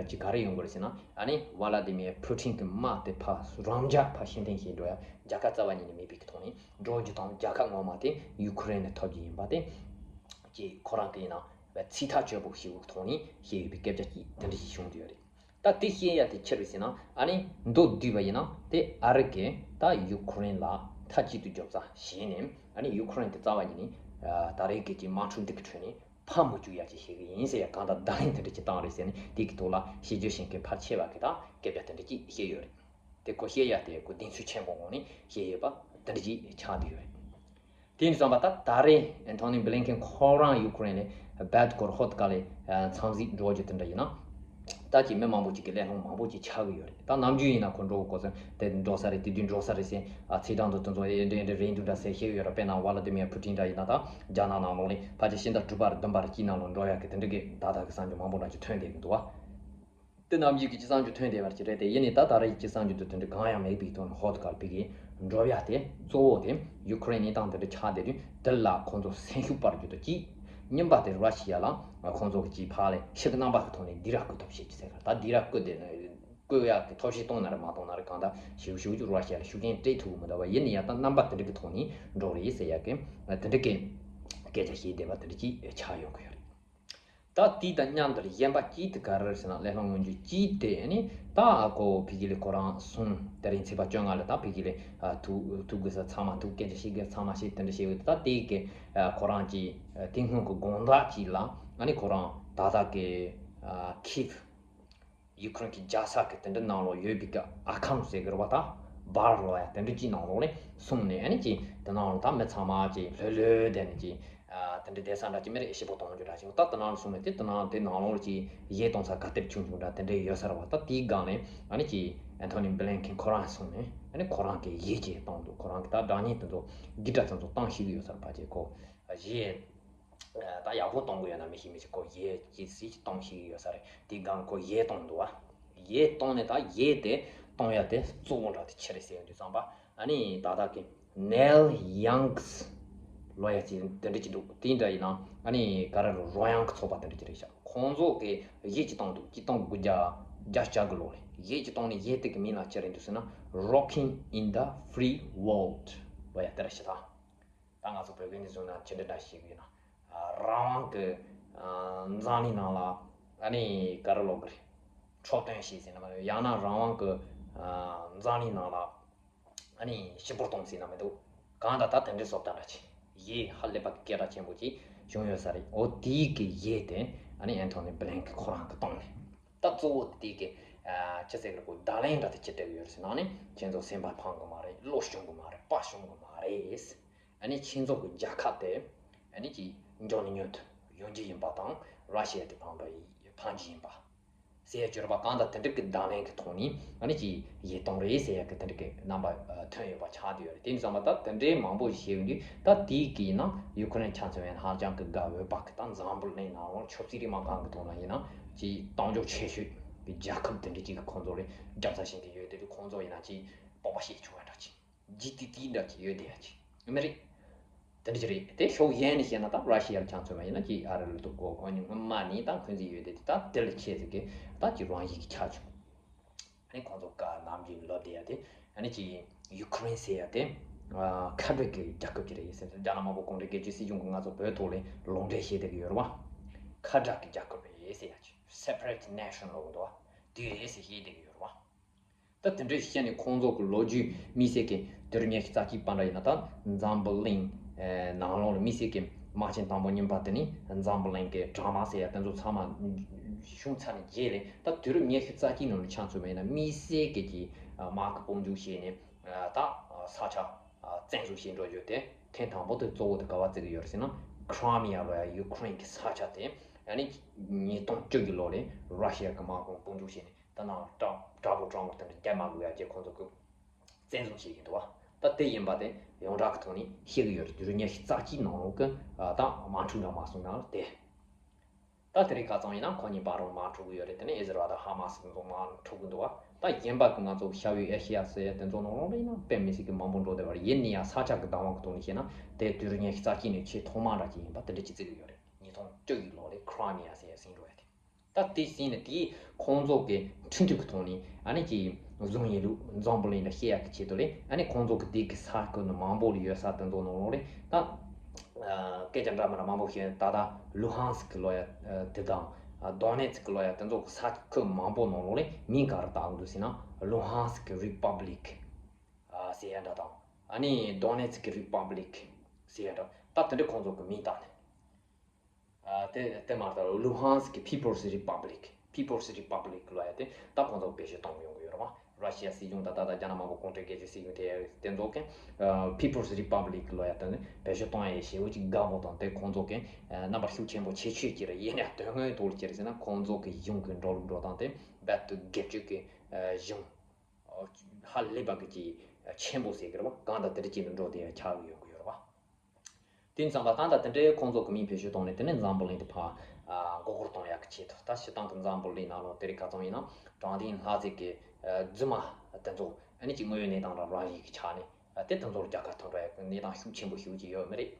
ཅིག་ག་རེ་ཡོང་གི་རེད་ཟེར་ན། ཨ་ནི་ཝ་ལ་ཏི་མིར་ཕུ་ཊིན་གྱི་དམག་དེ་ཕར་རང་འཇགས་ཕར་ཕྱིར་འཐེན་བྱེད་འགྲོ་ཡ་རྒྱལ་ཁ་རྩ་བ་ཉིད་ནས་མེད་པའི་གི་ཐོག་ནས་འགྲོ་རྒྱུ་དང་། རྒྱལ་ཁ་ངོ་མ་དེ་ཡུ་ཀེ་རེན་ནས་ཐོབ་རྒྱུ་ཡིན་པ་དེ་ཅིག་ཁོ་རང་གི་ཡིན་ན་ཚིག་ཐག་ཆོད་པོ་ཞིག་གི་ཐོག་ནས་བཤད་ཡོད་པའི་སྐད་ཆ་ཅིག་དེ་འདྲ་ཞིག་བྱུང་བསྡད་ཡོད་རེད། ད་དེ་བཤད་ཡ་དེ་ཅི་རེད་ཟེར་ན། ཨ་ནི་མདོར་བསྡུས་པ་ཡིན་ན་དེ་ཨ་རི་གིས་ད་ཡུ་ཀེ་རེན་ལ་མཐའ་གཅིག་ཏུ་རྒྱབ་རྩ་བྱས་ནས། ཨ་ནི་ཡུ་ཀེ་རེན་དེ་རྩ་བ་ཉིད་ནས་ཨ་ད་རེས་ཀྱི་ཅིག་དམག་འཁྲུག་འདི་གི་ཁྲོད་ནས་ཕར་མི་བཅུག་ཡ་ཅིག་བྱེད་གི་ཡིན་ཟེར་ཡ་གང་ལྟར་བརྡ་ལན་དེ་འདྲ་ཅིག་བཏང་རེད་ཟེར་ནས་དེ་གི་ཐོག་ལ་བཤད་རྒྱུ་བྱེད་མཁན་ཕལ་ཆེ་བ་གིས་ད་སྐད་ཆ་དེ་འདྲ་ཅིག་བཤད་ཡོད་རེད། དེ་ཁོ་བཤད་ཡ་དེ་ཁོ་གདེང་ཚོད་ཆེན་པོ་ངང་ནས་བཤད་ཡོད་པ་དེ་འདྲ་ཅིག་ཆགས་བསྡད་ཡོད་རེད། དེ་ཡིན་ཙང་པ་ད་ད་རེས་ཨན་ཐོ་ནི་བྷི་ལིན་ཁེན་ཁོ་རང་ཡུ་ཀེ་རེན་ལ་རྦད་སྐོར་ཧོད་ག་ལ་འཚམས་གཟིགས་འགྲོ་རྒྱུ་དེ་འདྲ་ཡིན་ན། ད་ཅིག་མི་མང་པོ་ཅིག་གི་གླེང་སློང་མང་པོ་ཅིག་ཆགས་ཀྱི་ཡོད་རེད། ད་ནམ་རྒྱུན་ཡིན་ན་ཁོ་འགྲོ་གི་གོ་ས་དེ་འགྲོ་ས་རེད། དེ་དུས་འགྲོ་ས་རེད་ཟེར། ཨ་ཚེས་གྲངས་དང་དེ་ཚོ་ཨེ་འདྲ་འདྲ་རེད་འདུག་འདྲ་ཟེར་བཤད་ཀྱི་ཡོད་རེད། དཔེར་ན་ཝ་ལ་ཏི་མིར་ཕུ་ཊིན་འདྲ་ཡིན་ན་ད་རྒྱ་ནག་ནང་ལོགས་ལ་ཕལ་ཆེར་ཕྱི་ཟླ་དྲུག་པ་རེད་བདུན་པ་རེད་གཅིག་ནང་ལོགས་འགྲོ་ཡག་གི་དེ་འདྲ་གི་ད་ལྟ་གི་བསམ་རྒྱུ་མང་པོ་འདྲ་ཅིག་ཐོན་བསྡད་ཀྱི་འདུག་བ། དེ་ནམ་རྒྱུན་གྱི་སྤྱི་བསམ་རྒྱུ་ཐོན་བསྡད་པ་ཅིག་རེད་དེ། ཡིན་ནའི་ད་ད་རེས་ཀྱི་སྤྱི་བསམ་རྒྱུ་དེ་དོན་འགྲིག་གང་ཡང་མེད་པའི་དོན་ཧོ་དུ་གར་ཕི་གི་འགྲོ་ཡ་དེ་གཙོ་བོ་དེ་ཡུ་ཁུ་རེན་གནས་སྟངས་དེ་འདྲ་ཆགས་བསྡད་དུས། དེ་ལ་ཁོང་ཚོ་སེམས་ཤུགས་སྤར་རྒྱུ་དང་གཅིག། གཉིས་པ་དེ་ར་ཤི་ཡ་ལ་ཁོང་ཚོ་གི་ཅིག་ཕར་ལས་ཤི་གི་རྣམ་པ་གི་ཐོག་ནས་སྡིགས་ར་བསྐུལ་ཐབས་བྱེད་ཀྱི་ཟེར་ག་ད་སྡིགས་ར་བསྐུལ་དེ་ནི་བསྐུལ་ཡག་གི་ཐབས་ཤེས་གཏོང་ན་རེད། མ་གཏོང་ན་རེད། གང་ལྟར་ཞིབ་ཞིབ་ཀྱི་ར་ཤི་ཡ་ལ་ཤུགས་རྐྱེན་སྤྲད་ཐུབ་ཀྱི་མི་འདུག་པ། ཡིན་ན་ཡང་ད་རྣམ་པ་དེ་འདྲ་གི་ཐོག་ནས་འགྲོ་རེད་ཟེར་ཡག་གི་དེ་འདྲ་གི་སྐད་ཆ་བཤད་བསྡད་པ་དེ་འདྲ་ཅིག་ཆགས་ཡོང་གི་ཡོད་རེད། ད་དེ་དང་མཉམ་དུ་གཞན་པ་གཅིག་དེ་ག་རེ་རེད་ཟེར་ན། གླེ་སློང་སྔོན་འཇུག་གཅིག་དེ་ནི་ད་ཁོ་ཕི་གི་ལས་ཁོ་རང་སོང་། དེ་རིང་ཚེས་པ་བཅོ་ལྔ་ལ་ད་ཕི་གི་ལས་ཐུག་ཐུག་དགོས་ས་ཚང་མ་ཐུག་སྐད་ཆ་བཤད་དགོས་ཚང་མ་བཤད་དེ་འདྲ་བཤད་ཡོད། ད་དེ་གི་ཁོ་རང་གི་དེ་སྔོན་གྱི་དགོང་དག་ཅིག་ལ་ཨ་ནི་ཁོ་རང་ད་ལྟ་གི་ཁིབ་ཡུ་ཁུ་རེན་གྱི་རྒྱལ་ས་གི་དེ་འདྲ་ནང་ལོགས་ཡོད་པའི་གི་ཨ་ཁམ་ཟེར་གི་རེད་པ། ད་བར་ལོ་ཡ་དེ་འདྲ་ཅིག་ནང་ལོགས་ནས་སོང་ནས་ཨ་ནི་ཅིག་དེ་ནང་ལོགས་ད་མི་ཚང་མ་ཅིག་ལྷོད་ལྷོད་བསྡད་ནས་ཅིག་དེ་འདྲ་བསྡད་ས་འདྲ་ཅིག་མི་རེད། ཞེ་པོ་གཏོང་རྒྱུ་འདྲ་ཅིག་ད་དེ་ནང་ལ་སོང་ནས་དེ་དེ་ནང་དེ་ནང་ལོགས་ལ་ཅིག་གཞས་གཏོང་ས་ག་དེར་ཆུང་ཆུང་འདྲ་དེ་འདྲ་ཡོད་ས་རེད་པ། ད་དེའི་སྒང་ནས་ཨ་ནི་ཅིག་ཨན་ཐོ་ནི་བྷི་ལིན་ཁེན་ཁོ་རང་སོང་ནས་ཨ་ནི་ཁོ་རང་གི་གཞས་ཅིག་གཏོང་འདུག་ཁོ་རང་གི་ད་སྒྲ་སྙན་དེ་ཚོ་གི་སྒྲ་དེ་ཚོ་བཏང་ཤེས་ཀྱི་ཡོད་ས་རེད་པ། ཅིག་ཁོ་གཞས་ད་ཡག་པོ་གཏོང་གི་ཡོད་ན་མི་ཤེས། མི་ཤེས། ཁོ་གཞས་ཅིག་ཟིག་གཏོང་ཤེས་ཀྱི་ཡོད་ས་རེད། དེའི་སྒང་ཁོ་གཞས་གཏོང་འདུག་པ། གཞས་གཏོང་ནས་ད་གཞས་དེ་གཏོང་ཡ་དེ་གཙོ་བོ་འདྲ་དེ་ཆི་རེད་ཟེར་དུས་ཙམ་པ། ཨ་ནི་ད་ལྟ་གི་ནེལ་ཡང་གི་ལོ་ཡ་ཅིག་དེ་འདྲ་ཅིག་འདུག་དེ་འདྲ་ཡིན་ན་ཨ་ནི་ག་རེ་རོ་རོ་ཡང་གི་ཚོགས་པ་དེ་འདྲ་ཅིག་རེད་ཤག་ཁོང་ཚོ་གི་གཞས་ཅིག་བཏང་འདུག་ཅིག་སྟོང་དགུ་བརྒྱ་བརྒྱད་ཅུ་གྱ་དགུ་ལོ་ལ་གཞས་ཅིག་བཏང་ནས་གཞས་དེ་གི་མིང་ལ་ཅི་རེད་འདུག་ཟེར་ན། Rocking in the Free World ལོ་ཡ་དེ་རེད་ཤག་ད་ང་ཚོ་བོད་སྐད་ནས་བཟུང་ན་ཅི་འདྲ་འདྲ་ཞིག་ཡིན་ན། རང་དབང་གི་འཛམ་གླིང་ནང་ལ་ཨ་ནི་ག་རེ་ལབ་དགོས་རེད། འཕྲོད་བསྟེན་བྱེད་ཟེར་ན་མ་རེད། ཡང་ན་རང་དབང་གི་འཛམ་གླིང་ནང་ལ་ཨ་ནི་ཞི་བདེ་གཏོང་ཟེར་ན་མི་འདུག་གང་ལྟར་ད་དེ་འདྲའི་བཟོ་ལྟ་འདྲ་ཅིག་གཞས་ཧ་ལས་པ་གི་སྐད་གྲགས་ཆེན་པོ་ཅིག་བྱུང་ཡོད་ས་རེད། འོ་དེའི་གི་གཞས་དེ་ཨ་ནི་ཨན་ཐོ་ནི་བྷི་ལིན་ཁེན་ཁོ་རང་གི་གཏོང་ནས། ད་གཙོ་བོ་དེ་གི་ཨ་ཅི་ཟེར་གི་རེད། ཁོ་བརྡ་ལན་འདྲ་དེ་ཅི་སྤྲད་གི་ཡོད་རེད་ཟེར་ན། ཨ་ནི་ཁྱེད་ཚོ་སེམས་པ་ཕམ་གི་མ་རེད། བློ་ཞུམ་གི་མ་རེད། དཔའ་ཞུམ་གི་མ་རེད། ཨ་ནི་ཁྱེད་ཚོ་གི་རྒྱལ་ཁབ་དེ་ཨ་ནི་ཅིག་མགྱོགས་ནས་མྱུར་དུ་ཡོང་རྒྱུ་ཡིན་པ་དང་། ར་ཤི་ཡ་དེ་ཕམ་པ་ཡི་ཕམ་རྒྱུ་ཡིན་པ་ཟེར་ཡ་གྱུར་པ། གང་ལྟར་དེ་འདྲ་གི་བརྡ་ལན་གི་ཐོག་ནས་ཨ་ནི་ཅིག་གཞས་གཏོང་རེད་ཟེར་ཡ་གི་དེ་འདྲ་གི་རྣམ་པ་ཐོན་ཡོད་པ་ཆགས་བསྡད་ཡོད་རེད། དེ་ཡིན་ཙང་མ་ད་དེ་འདྲའི་མང་པོ་ཞིག་ཡོང་དུས། ད་དེའི་གི་ནང་ཡུ་ཁུ་རེན་ཆ་མཚོན་ཡང་ཧ་ཅང་གི་དགའ་འོས་པ་གི། ད་འཛམ་བུ་གླིང་ནང་ལོགས་ཆབ་སྲིད་རིག་དངོས་སྒང་གི་ཐོག་ལ་ཡིན་ན་ཅིག་དང་ཕྱོགས་ཆེ་ཤོས་གི་རྒྱལ་ཁབ་དེ་འདྲ་ཅིག་གི་ཁོང་ཚོ་ལ་རྒྱབ་ས་བྱེད་ཀྱི་ཡོད་དེ། ཁོང་ཚོ་ཡིན་ན་ཅིག་སྤོབས་པ་བྱེད་ཆོག་པ་འདྲ་ཅིག་ཇི་ཏི་ཏི་འདྲ་ཅིག་ཡོད་བསྡད་ཡ་ཅིག་མི་རེད། དེ་འདྲ་ཅིག་རེད། དེ་ཕྱོགས་གཞན་ནས་བཤད་ན་ད་ར་ཤི་ཡར་ཆ་མཚོན་པ་ཡིན་ན་ཅིག་ཨ་རི་ལ་དུ་གོ་གོ་ནི་སྔོན་མ་ནས་ད་འཁོན་འཛིན་ཡོད་དེ། ད་དེ་ལ་ཁྱད་ཟེར་གི་ད་ཅིག་རང་བཞིན་གྱི་ཆགས་བྱུང་། ཨ་ནི་ཁོང་ཚོ་བཀའ་ནམ་རྒྱུན་ལབ་བསྡད་ཡ་དེ་ཨ་ནི་ཅིག་ཡུ་ཁུ་རེན་ཟེར་ཡ་དེ་ཁ་བྲལ་གྱི་རྒྱལ་ཁབ་ཅིག་རེད་ཟེར། རྒྱ་ནག་དམར་པོ་གུང་ཁྲན་སྒེར་གཅོད་སྲིད་གཞུང་གིས་ང་ཚོ་བོད་ཐོག་ལ་ལུང་འདྲེན་བྱས་བསྡད་ཀྱི་ཡོད་རེད་བ། ཁ་བྲལ་གྱི་རྒྱལ་ཁབ་རེད་ཟེར་ཡ་ཅིག་separate nation ལབ་འདུག་བ། དེ་རེད་ཟེར་བཤད་བསྡད་ཀྱི་ཡོད་རེད་བ། ད་དེ་འདྲའི་བཤད་ནས་ཁོང་ཚོ་གི་ལོ་རྒྱུས་དམིགས་བསལ་གྱི་དུས་རབས་ཉི་ཤུ་རྩ་གཅིག་པ་འདྲ་ཡིན་ན། ད་འཛམ་བུ་གླིང་ནང་ལོགས་ལ་དམིགས་བསལ་གྱི་དམག་ཆེན་དང་པོ་གཉིས་པ་དེ་ནི་འཛམ་བུ་གླིང་གི་དྲག་དམག་ཟེར་ཡ་དེ་ཚོ་ཚང་མ་བྱུང་ཚར་ནས་རྗེས་ལ། ད་དུས་རབས་ཉི་ཤུ་རྩ་གཅིག་ནང་ལ་ཆ་མཚོན་པ་ཡིན་ན་དམིགས་བསལ་གྱི་གི་དམག་གི་དཔུང་འཇུག་བྱས་ནས་ད་ས་ཆ་བཙན་བཟུང་བྱས་འགྲོ་རྒྱུ་དེ་ཐེངས་དང་པོ་དེ་གཙོ་བོ་དེ་ག་བ་བརྩི་གི་ཡོད་རེད་ཟེར་ན། Crimea ལབ་ཡ་ཡུ་ཁུ་རེན་གྱི་ས་ཆ་དེ་ཨ་ནི་ཉིས་སྟོང་བཅུ་གི་ལོ་ལ་ར་ཤི་ཡ་གི་དམག་དཔུང་དཔུང་འཇུག་བྱས་ནས། ད་ནང་དྲག་དྲག་པོ་དྲག་མོ་དེ་འདྲ་རྒྱབ་མ་དགོས་ཡ་བྱས་ཁོང་ཚོ་གི་བཙན་བཟུང་བྱེད་ཀྱི་འདུག་བ། ད་དེ་ཡིན་པ་དེ་ཡོངས་གྲགས་ཀྱི་ཐོག་ནས་ཤེས་ཀྱི་ཡོད་རེད། དུས་རབས་ཉི་ཤུ་རྩ་གཅིག་ནང་ལོགས་ཀྱི་ད་དམག་འཁྲུག་འདྲ་མ་སོང་ནའང་དེ། ད་དེ་རིང་ཁ་སང་ཡིན་ན་ཁོ་གཉིས་བར་རུ་དམག་འཁྲུག་གི་ཡོད་རེད། དེ་ནས་ཨི་ཟི་རལ་དང་ཧ་མ་སི་དེ་ཚོ་དམག་འཁྲུག་གི་འདུག་བ། ད་གཞན་པ་གི་ང་ཚོ་ཤར་ཡུལ་ཨེ་ཤེ་ཡ་ཟེར་ཡ་དེ་ཚོ་ནང་ལོགས་ལ་ཡིན་ན་དཔེ་མི་སྲིད་ཀྱི་མང་པོ་འགྲོ་བསྡད་པ་རེད། ཡིན་ན་ཡང་ས་ཆ་གི་བདག་དབང་གི་ཐོག་ནས་བཤད་ན་དེ་དུས་རབས་ཉི་ཤུ་རྩ་གཅིག་ནས་ཆེས་ཐོག་མ་འདྲ་ཅིག་ཡིན་པ་དེ་འདྲ་ཅིག་བརྩི་གི་ཡོད་རེད། ཉིས་སྟོང་བཅུ་གི་ལོ་ལ་Crimea ཟེར་ཡ་ཟིན་འགྲོ་ཡ་དེ། ད་དེ་ཟིན་ནས་དེས་ཁོང་ཚོ་གི་ཁྲིམས་མཐུན་གྱི་ཐོག་ནས་ཨ་ནི་ཅིག་བཟུང་ཡིན་ལུགས་འཛམ་བུ་གླིང་ལ་བཤད་ཡག་གི་ཆེད་དུ་ལས། ཨ་ནི་ཁོང་ཚོ་གི་དེ་གི་ས་ཁུལ་ནི་མང་པོ་ལ་ཡོད་ས་དེ་ཚོ་ནང་ལོགས་ལས་ད་སྐད་ཆ་འདྲ་མི་འདྲ་མང་པོ་བཤད། ད་ལྟ་ལུ་ཧན་སི་ཀི་ལབ་ཡ་དེ་དང་དོ་ནེ་ཚི་ཀི་ལབ་ཡ་དེ་ཚོ་གི་ས་ཁུལ་མང་པོ་ནང་ལོགས་ལས་མིང་ག་རེ་བཏགས་འདུག་ཟེར་ན། ལུ་ཧན་སི་ཀི་རི་པབ་ལིག་ཟེར་ཡ་འདྲ་དང་། ཨ་ནི་དོ་ནེ་ཚི་ཀི་རི་པབ་ལིག་ཟེར་ཡ་འདྲ། ད་དེ་འདྲ་ཁོང་ཚོ་གི་མིང་བཏགས་ནས། ཨ་དེ་དེ་མ་ལྟར་ལུ་ཧན་སི་ཀི་People's Republic། People's Republic ལབ་ཡ་དེ་ད་ཁོང་ཚོ་བེད་སྤྱོད་གཏོང་གི་ཡོང་གི་ཡོད་རེད་བ། ར་ཤི་ཡ་སྲིད་གཞུང་དང་ད་ལྟ་རྒྱ་ནག་དམར་པོ་གུང་ཁྲན་སྒེར་གཅོད་སྲིད་གཞུང་དེ་དེ་ཚོ་གི་People's Republic ལབ་ཡ་དེ་ནི་བེད་སྤྱོད་གཏོང་ཡ་ཞེ་པོ་ཅིག་དགའ་པོ་དང་། དེ་ཁོང་ཚོ་གི་རྣམ་པ་ཤུགས་ཆེན་པོ་ཆེ་ཤོས་ཅིག་རེད། ཡིན་ཡང་དོན་དངོས་ཐོག་ལ་ཅི་རེད་ཟེར་ན། ཁོང་ཚོ་གི་གཞུང་གི་འགྲོ་ལུགས་འགྲོ་སྟངས་དེ་རྦད་དེ་སྒེར་གཅོད་ཀྱི་གཞུང་ཧ་ལས་པ་གི་ཅིག་ཆེན་པོ་ཟེར་གི་རེད་བ། གང་ལྟར་དེ་འདྲ་ཅིག་ཏུ་འགྲོ་བསྡད་ཡ་ཆགས་ཀྱི་ཡོང་གི་ཡོད་རེད་བ། དེ་ཙམ་པ་གང་ལྟར་དེ་འདྲའི་ཁོང་ཚོ་གི་མིང་བེད་སྤྱོད་བཏང་ནས་དེ་ནས་འཛམ་བུ་གླིང་དུ་ཕར་མགོ་སྐོར་གཏོང་ཡག་གི་ཆེད་དུ། ད་སྤྱིར་བཏང་གི་འཛམ་བུ་གླིང་ནང་ལོགས་དེ་རིང་ཁ་སང་ཡིན་ན་དྲང་བདེན་ལྷ་རྫས་ཀྱི་རྫུན་མ་དེ་ཚོ་ཨ་ནི་ཅིག་དངོས་ཡོད་གནས་སྟངས་དང་རང་བཞིན་གྱི་ཆ་ནས་དེ་དེ་ཚོར་རྒྱལ་ཁ་ཐོབ་འགྲོ་ཡག་གི་གནས་སྟངས་ཤུགས་ཆེན་པོ་ཞིག་ཅིག་ཡོད་མི་རེད།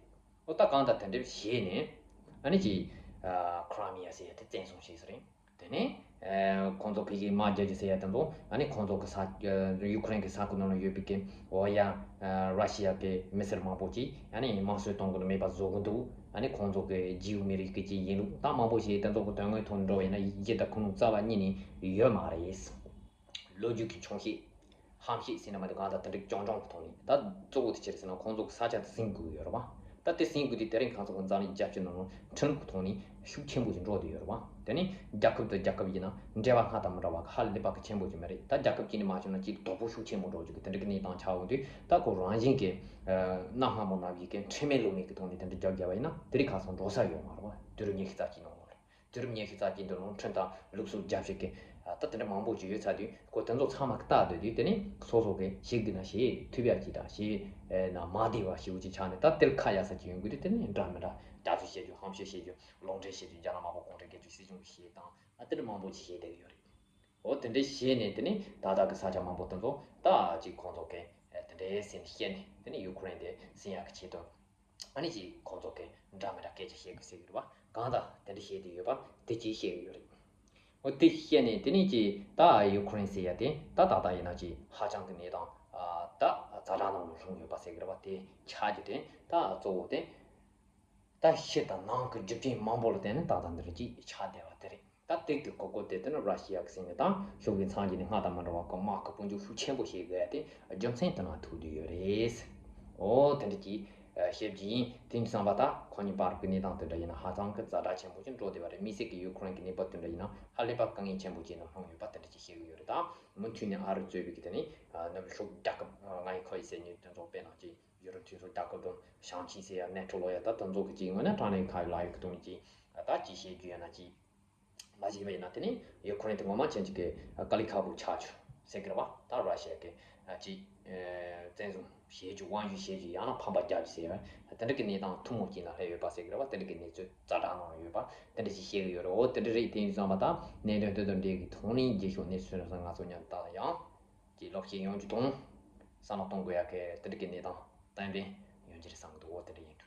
འོ་ད་གང་ལྟར་དེ་འདྲ་བྱས་ནས་ཨ་ནི་ཅིག་ཁྲི་མི་ཡ་ཟེར་ཡ་དེ་བཙན་བཟུང་བྱས་ཟེར་རེད། དེ་ནས་ཁོང་ཚོ་ཕ་གིའི་དམག་རྒྱག་རྒྱུ་ཟེར་ཡ་དེ་ཚོ་ཨ་ནི་ཁོང་ཚོ་གི་ས་ཡུ་ཁུ་རེན་གི་ས་ཁུལ་ནང་ལ་ཡོད་པའི་གི་འོ་ཡ་ར་ཤི་ཡ་པའི་མི་སེར་མང་པོ་ཅིག་ཨ་ནི་དམར་གསོད་གཏོང་གི་འདུག་མེད་པ་བཟོ་གི་འདུག་ཨ་ནི་ཁོང་ཚོ་གི་རྗེའུ་མི་རིགས་ཀྱི་ཅིག་ཡིན་ལུགས། ད་མང་པོ་ཞིག་དེ་ཚོ་གི་དོན་དངོས་ཐོག་འགྲོ་བ་ཡིན་ན་ཡིད་ཆེས་དང་ཁུངས་ལུང་རྩ་བ་ཉིད་ནས་ཡོད་མ་རེད། ལོ་རྒྱུས་ཀྱི་ཆུང་བཤད། ཧམ་བཤད་ཟེར་ན་མ་གཏོགས་གང་ལྟར་དེ་འདྲའི་རྐྱང་རྐྱང་གི་ཐོག་ནས། ད་གཙོ་བོ་དེ་ཅི་རེད་ཟེར་ན་ཁོང་ཚོ་གི་ས་ཆ་དེ་ཟིན་དགོས་ཡོད་རེད་པ། ད་དེ་ཟིན་དགོས་དུས་དེ་རིང་ཁོང་ཚོ་གི་འཛམ་གླིང་རྒྱལ་སྤྱི་ནང་ལ་ཁྲིམས་ཀྱི་ཐོག་ནས་ཤུགས་ཆེན་པོ་ཞིག་འགྲོ་བསྡད་ཡོད་རེད་པ། དེ་ནས་རྒྱལ་ཁབ་དང་རྒྱལ་ཁབ་ཡིན་ན་འབྲེལ་བ་སྔར་དང་མི་འདྲ་བ་ཧ་ལས་པ་གི་ཆེན་པོ་ཞིག་མ་རེད། ད་རྒྱལ་ཁབ་གཅིག་ནས་མ་བྱུང་ན་གཅིག་དོ་ཕོག་ཤུགས་ཆེན་པོ་འགྲོ་རྒྱུ་གི་དེ་འདྲ་གི་གནས་སྟངས་ཆགས་ཡོང་དུས། ད་ཁོ་རང་བཞིན་གྱི་གནའ་སྔ་མོ་ནང་བཞིན་གྱི་ཁྲེལ་མེད་ལོག་མེད་ཀྱི་ཐོག་ནས་དེ་འདྲ་རྒྱབ་བརྒྱབ་པ་ཡིན་ན་དེ་རིང་ཁ་སང་འགྲོ་ས་ཡོད་མ་རེད་པ། དུས་རབས་ཉི་ཤུ་རྩ་གཅིག་ནང་ལོགས་ལ། དུས་རབས་ཉི་ཤུ་རྩ་གཅིག་འདི་ལོ་ཁྲིམས་དང་ལུགས་སྲོལ་རྒྱ་བཤད་ཀྱི་ད་དེ་འདྲ་མང་པོ་ཅིག་ཡོད་ཚར་དུས། ཁོ་དེ་ཚོ་ཚང་མ་བལྟ་སྡོད་དུས་དེ་ནས་སོ་སོ་གི་བྱེད་དགོས་ན་བྱེད་ཐུབ་ཡག་ཅིག་དང་། བྱེད་ན་མ་བདེ་བ་ཞེ་པོ་ཅིག་ཆགས་ནས། ད་དེར་ཁ་ཡ་ས་ཅིག་ཡོང་དགོས་དུས་དེ་ནས་འདྲ་མི་འདྲ་རྒྱ་མཚོ་བཤད་རྒྱུ། ཧམ་བཤད་བཤད་རྒྱུ། ལོག་འགྲེལ་བཤད་རྒྱུ། རྒྱ་ནག་དམར་པོ་གུང་ཁྲན་སྒེར་གཅོད་སྲིད་གཞུང་གི་བྱེད་སྟངས། ཨ་དེ་འདྲ་མང་པོ་ཅིག་བཤད་བསྡད་ཀྱི་ཡོད་རེད། འོ་དེ་འདྲ་བྱས་ནས་དེ་ནས་ད་ལྟ་གི་ས་ཆ་མང་པོ་དེ་ཚོ་ད་ཅིག་ཁོང་ཚོ་གིས་དེ་འདྲའི་ཟིན་བཤད་ནས། དེ་ནས་ཡུ་ཁུ་རེན་དེ་ཟིན་ཡག་གི་ཆེད་དུ་ཨ་ནི་ཅིག་ཁོང་ཚོ་གིས་འདྲ་མི་འདྲ་སྐད་ཆ་བཤད་དགོས་ཟེར་གྱི་རེད་པ། གང་ལྟར་དེ་འདྲ་བཤད་བསྡད་ཡོད་པ་དེ་ཅིག་བཤད་ཀྱི་ཡོད་རེད། འོ་དེ་བཤད་ནས་དེ་ནས་ཅིག་ད་ཡུ་ཁུ་རེན་ཟེར་ཡ་དེ་ད་ད་ལྟ་ཡིན་ན་ཅིག་ཧ་ཅང་གི་གནས་སྟངས་ད་ཛ་དྲག་ནང་ལ་ལྷུང་ཡོད་པ་ཟེར་གྱི་རེད་པ། དེ་ཆགས་རྒྱུ་དེ་ད་གཙོ་བོ་དེ་ད་ཕྱི་དང་ནང་གི་རྒྱུ་རྐྱེན་མང་པོ་ལ་བརྟེན་ནས་ད་ལྟ་འདི་རུ་ཅིག་ཆགས་བསྡད་པ་དེ་རེད། ད་དེ་གི་གོ་སྐབས་དེ་དེ་ནི་ར་ཤི་ཡ་གི་ཟིན་ནས་དང་ཤོག་གི་མཚམས་ཀྱི་ནས་སྔར་དང་མི་འདྲ་བ་གི་དམག་གི་དཔུང་འཇུག་ཤུགས་ཆེན་པོ་བྱེད་དགོས་ཡ་དེ་རྒྱུ་མཚན་དེ་ནང་ཐུག་བསྡད་ཡོད་རེད། འོ་དེ་འདྲ་ཅིག་བཤད་རྒྱུ་ཡིན། དེ་ཡིན་དུས་ཙམ་པ་ད་ཁོ་གཉིས་བར་གྱི་གནས་སྟངས་དེ་འདྲ་ཡིན་ན་ཧ་ཅང་གི་ཛ་དྲག་ཆེན་པོ་ཅིག་འགྲོ་བསྡད་པ་རེད། དམིགས་བསལ་གྱི་ཡུ་ཁུ་རེན་གྱི་གནས་བབ་དེ་འདྲ་ཡིན་ན་ཧ་ལས་པ་དཀའ་ངལ་ཆེན་པོ་ཅིག་ནང་ལྷུང་ཡོད་པ་དེ་འདྲ་ཅིག་བཤད་གི་ཡོད་རེད། ད་མུ་མཐུད་ནས་ཨ་རི་གཙོས་པའི་གི་དེ་ནས་ནུབ་ཕྱོགས་རྒྱལ་ཁབ་ལྔ་ཡི་ཁ་ཡི་ཟེར་མཁན་དེ་ཚོ་དཔེར་ན་ཅིག་ཡུ་རོབ་མཐུན་ཚོགས་རྒྱལ་ཁབ་དང་ཞང་ཆིན་ཟེར་ཡ་ནེ་ཊོ་ལོག་ཡ། ད་དེ་ཚོ་གི་ཅིག་ངོས་ནས་དྲང་གནས་ཁ་ཡི་ལག་ཡོད་གི་དོན་ཅིག་ད་ཅིག་བཤད་རྒྱུ་ཡོད་ན་ཅིག་མ་བྱས་པ་ཡིན་ན་དེ་ནི་ཡུ་ཁུ་རེན་དེ་ངོ་མ་ཅན་ཅིག་གི་དཀའ་ལས་ཁག་པོ་ཆགས་ཆོག་ཟེར་གི་རེད་བ། ད་ར་ཤི་ཡ་གི་ཅིག་བཙན་བཟུང་བྱེད་རྒྱུ། དབང་བསྒྱུར་བྱེད་རྒྱུ། ཡང་ན་ཕམ་པ་རྒྱག་རྒྱུ་ཟེར་བ་དེ་འདྲ་གི་གནས་སྟངས་ཐུན་མོང་གཅིག་ནང་སླེབས་ཡོད་པ་ཟེར་གི་རེད་བ། དེ་འདྲ་གི་གནས་ཚུལ་ཛ་དྲག་ནང་ཡོད་པ་དེ་འདྲ་ཅིག་བཤད་གི་ཡོད་རེད། འོ་དེ་འདྲ་རེད། དེ་ཡིན་ཙང་མ་ད་གནད་དོན་དེ་དང་འབྲེལ་གི་ཐོག་ནས་རྒྱས་ཤོག་གནས་ཚུལ་རང་ས་ང་ཚོ་མཉམ་དུ་ཡང་ཅིག་ལོག་བཤད་ཡོང་རྒྱུ་དང་བསམ་བློ་གཏོང་དགོས་ཡ་གི་དེ་འདྲ་གི་གནས་སྟངས་ཏན་ཏན་ཡོང་རྒྱུ་རེད་བསམ་གི་འདུག་འོ་དེ་འདྲ་ཡིན།